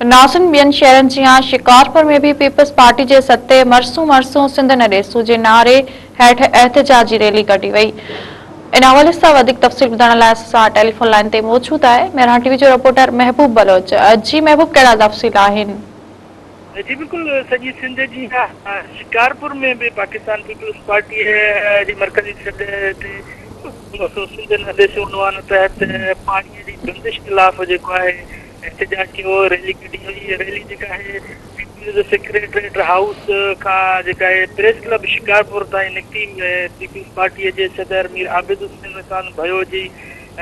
ناظرين ٻين شهرن جيان شڪارپور ۾ به پيپلز پارٽي جي ستي مرسون مرسون سنڌ نه ڏيسون جي نعري هيٺ احتجاجي ريلي ڪڍي وئي ان حوالي سان وڌيڪ تفصيل ٻڌائڻ لاء اسان سان ٽيليفون لائين تي موجود آهي مهراڻ ٽي وي جو رپورٽر محبوب بلوچ جي محبوب ڪهڙا تفصيل آهن. جي بلڪل سڄي سنڌ جيان شڪارپور ۾ به پاڪستان پيپلز پارٽي جي مرڪزي سڏ تي سنڌ نه ڏيسون عنوان تحت پاڻي جي بندش خلاف جيڪو آهي احتجاج ڪيو، ريلي ڪڍي وئي، ريلي جيڪا آهي پيپلز سيڪريٽريٽ هائوس کان جيڪا آهي پريس ڪلب شڪارپور تائين نڪتي، پيپلز پارٽي جي صدر مير عابد حسين خان ڀيو جي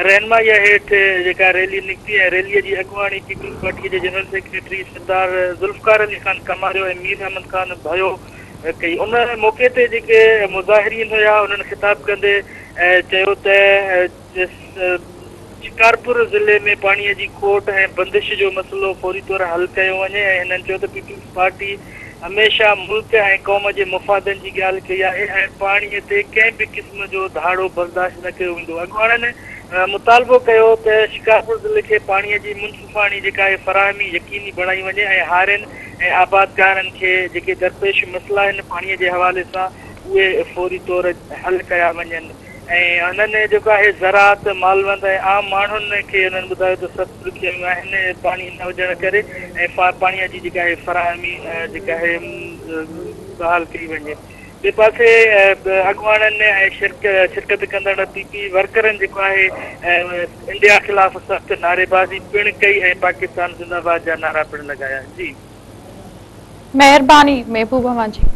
رهنمائي هيٺ جيڪا ريلي نڪتي ۽ ريلي جي اڳواڻي پيپلز پارٽي جي جنرل سيڪريٽري سردار ذوالفقار علي خان ڪماريو ۽ مير احمد خان ڀيو ڪئي، ان موقعي تي جيڪي مظاهرين هيا انهن خطاب ڪندي چيو ته شڪارپور ضلعي ۾ پاڻي جي کوٽ ۽ بندش جو مسئلو فوري طور حل ڪيو وڃي ۽ هنن چيو ته پيپلز پارٽي هميشه ملڪ ۽ قوم جي مفادن جي ڳالهه ڪئي آهي ۽ پاڻي تي ڪنهن به قسم جو ڌاڙو برداشت نه ڪيو ويندو اڳواڻن مطالبو ڪيو ته شڪارپور ضلعي کي پاڻي جي منصفاڻي جيڪا آهي فراهمي يقيني بڻائي وڃي ۽ هارين ۽ آبادگارن کي جيڪي درپيش مسئلا آهن پاڻي جي حوالي سان اهي فوري طور حل ڪيا وڃن. ۽ هنن جيڪو آهي زراعت، مالوند ۽ عام ماڻهن کي هنن ٻڌايو ته سخت ڏکيائيون آهن پاڻي نه هجڻ ڪري ۽ پاڻي جي جيڪا آهي فراهمي جيڪا آهي بحال ڪئي وڃي. ٻئي پاسي اڳواڻن ۽ شرڪت ڪندڙ پي پي ورڪرن جيڪو آهي انڊيا خلاف سخت نعريبازي پڻ ڪئي ۽ پاڪستان زنده باد جا نعرا پڻ لڳايا. جي. مهرباني محبوب اوهان جي.